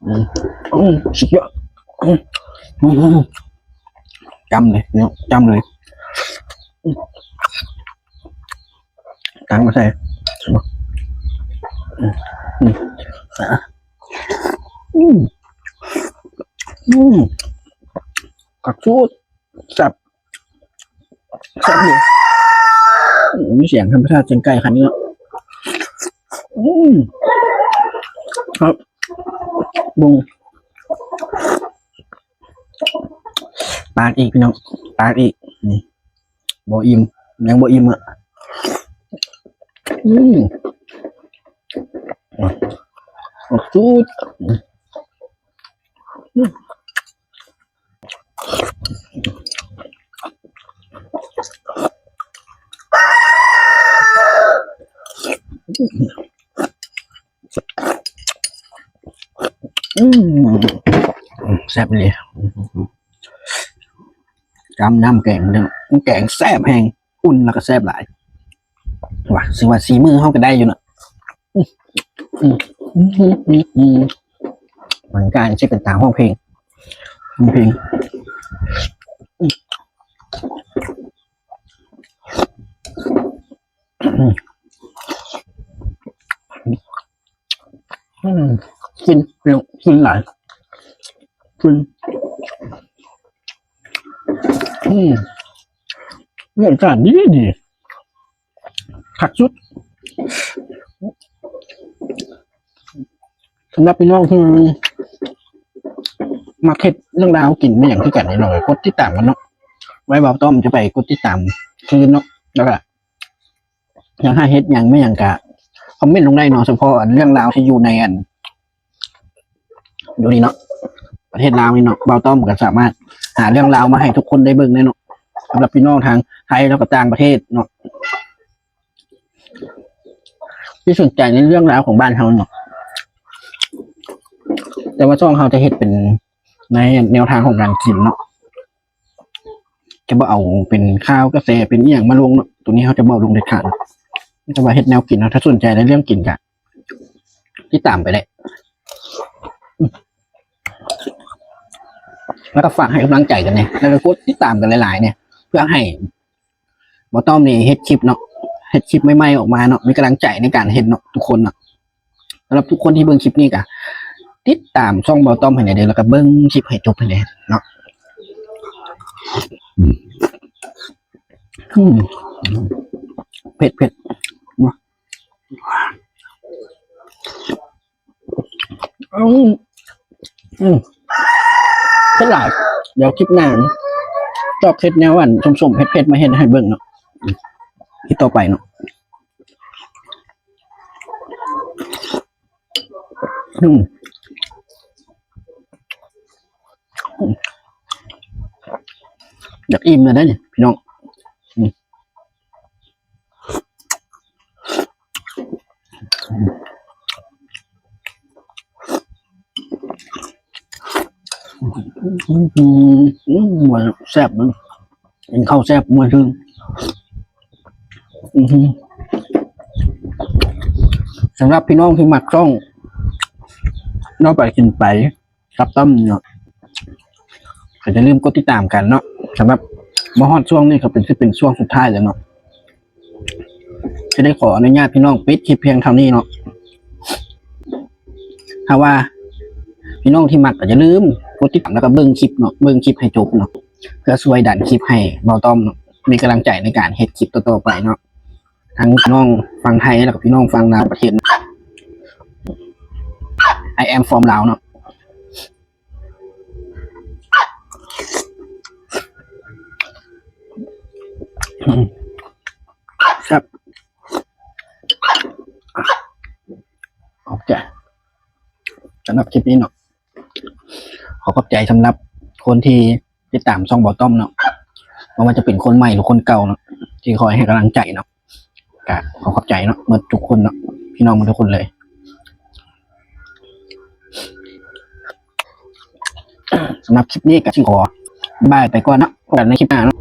ອືມ ອືມ ສຸດຍອດ ອືມ ອືມ ຈຳເລີຍເນາະ ຈຳເລີຍ ອືມ ຕັກມາໃສ່ ອືມ ອືມ ອືມ ອືມ ຄັກສຸດ ແຊບ ແຊບເລີຍ ອືມ ມີສຽງທຳມະຊາດ ສຽງໄກ່ຂັນນີ້ເນາະ ອືມ ຄັກ ເບິ່ງ ປາກອີກພີ່ນ້ອງ ປາກອີກ ນີ້ ບໍ່ອີ່ມ ຍັງບໍ່ອີ່ມອະ ອືມ ສຸດ ອືມ ອືມ ແຊບອີ່ຫຼີ ຈ້ຳນ້ຳແກງເດີ້ ແກງແຊບແຮງ ອຸ່ນແລ້ວກໍແຊບຫຼາຍ ວ່າ ຖືວ່າສີມືເຮົາກໍໄດ້ຢູ່ເນາະ ອືມ ອືມ ອືມ ອືມ ຫຼັງຈາກນີ້ຊິເປັນຕາຮ້ອງເພງ ຮ້ອງເພງ ອືມ ອືມ ອືມ ຟິນ ພີ່ນ້ອງ ຟິນຫຼາຍ ຟິນ ອືມ ບັນຍາກາດດີໆ ຄັກສຸດ ສຳລັບພີ່ນ້ອງທີ່ມັກເຮັດເລື່ອງລາວກິນແມ່ນຫຍັງຄືກັນ ພີ່ນ້ອງເອີຍ ກົດຕິດຕາມກັນເນາະ ໄວ້ບ່າວຕ້ອມຈະໄປກົດຕິດຕາມຄືນເນາະ ແລ້ວກະ ຢາກໃຫ້ເຮັດຫຍັງແມ່ນຫຍັງກະຄອມເມັນລົງໄດ້ເນາະ ສະເພາະອັນເລື່ອງລາວທີ່ຢູ່ໃນອັນ ຢູ່ນີ້ເນາະ ປະເທດລາວນີ້ເນາະ ບ່າວຕ້ອມກໍສາມາດຫາເລື່ອງລາວມາໃຫ້ທຸກຄົນໄດ້ເບິ່ງໄດ້ເນາະ ສຳລັບພີ່ນ້ອງທາງໄທ ແລ້ວກໍຕ່າງປະເທດເນາະ ທີ່ສົນໃຈໃນເລື່ອງລາວຂອງບ້ານເຮົາເນາະ ແຕ່ວ່າຊ່ອງເຮົາຈະເຮັດເປັນໃນແນວທາງຂອງການກິນເນາະ ຈະບໍ່ເອົາເປັນຂ່າວກະແສເປັນອີ່ຫຍັງມາລົງເນາະ ໂຕນີ້ເຮົາຈະບໍ່ເອົາລົງເດັດຂາດ ແຕ່ວ່າເຮັດແນວກິນເນາະ ຖ້າສົນໃຈໃນເລື່ອງກິນກະຕິດຕາມໄປໄດ້ ແລ້ວກໍຝາກໃຫ້ກຳລັງໃຈກັນແດ່ ແລ້ວກໍກົດຕິດຕາມກັນຫຼາຍໆແດ່ ເພື່ອໃຫ້ບ່າວຕ້ອມນີ້ເຮັດຄລິບເນາະ ເຮັດຄລິບໃໝ່ໆອອກມາເນາະ ມີກຳລັງໃຈໃນການເຮັດເນາະ ທຸກຄົນເນາະ. ສຳລັບທຸກຄົນທີ່ເບິ່ງຄລິບນີ້ກະຕິດຕາມຊ່ອງບ່າວຕ້ອມໃຫ້ແດ່ເດີ້ ແລ້ວກະເບິ່ງຄລິບໃຫ້ຈົບໃຫ້ແດ່ເນາະ ອືມ ເຜັດໆ ອືມ ອືມ ເຜັດຫຼາຍ ດຽວຄລິບໜ້າຈອກເຮັດແນວອັນສົ້ມໆເຜັດໆມາເຮັດໃຫ້ເບິ່ງເນາະ ອືມ ຄລິບຕໍ່ໄປເນາະ ອືມ ຢາກອີ່ມແລ້ວເດ້ນີ້ພີ່ນ້ອງ ອືມ ອືມ ແຊບ ກິນເຂົ້າແຊບມ່ວນຊື່ນ ອືມ ສຳລັບພີ່ນ້ອງທີ່ມັກຊ່ອງເວົ້າໄປກິນໄປ ກັບຕ້ອມເນາະ ກໍຢ່າລືມກົດຕິດຕາມກັນເນາະ ສຳລັບມາຮອດຊ່ວງນີ້ກໍເປັນ ຊິເປັນຊ່ວງສຸດທ້າຍແລ້ວເນາະ ຈະໄດ້ຂໍອະນຸຍາດພີ່ນ້ອງປິດຄລິບພຽງເທົ່ານີ້ເນາະ ຖ້າວ່າພີ່ນ້ອງທີ່ມັກກໍຢ່າລືມກົດຕິດຕາມ ແລ້ວກໍເບິ່ງຄລິບເນາະ ເບິ່ງຄລິບໃຫ້ຈົບເນາະ ເພື່ອຊ່ວຍດັນຄລິບໃຫ້ບ່າວຕ້ອມເນາະ ມີກຳລັງໃຈໃນການເຮັດຄລິບຕໍ່ໆໄປເນາະ ທັງພີ່ນ້ອງຝັ່ງໄທ ແລ້ວກໍພີ່ນ້ອງຝັ່ງລາວ ປະເທດ I am from Lao ເນາະ ອືມ ແຊບ ຂອບໃຈ ສຳລັບຄລິບນີ້ເນາະ ຂໍຂອບໃຈສຳລັບຄົນທີ່ຕິດຕາມຊ່ອງບ່າວຕ້ອມເນາະ ບໍ່ວ່າຈະເປັນຄົນໃໝ່ ຫຼື ຄົນເກົ່າເນາະ ທີ່ຄອຍໃຫ້ກຳລັງໃຈເນາະ ກະຂໍຂອບໃຈເນາະ ໝົດທຸກຄົນເນາະ ພີ່ນ້ອງໝົດທຸກຄົນເລີຍ. ສຳລັບຄລິບນີ້ກໍຊິຂໍບາຍໄປກ່ອນເນາະ ພົບກັນໃນຄລິບໜ້າເນາະ.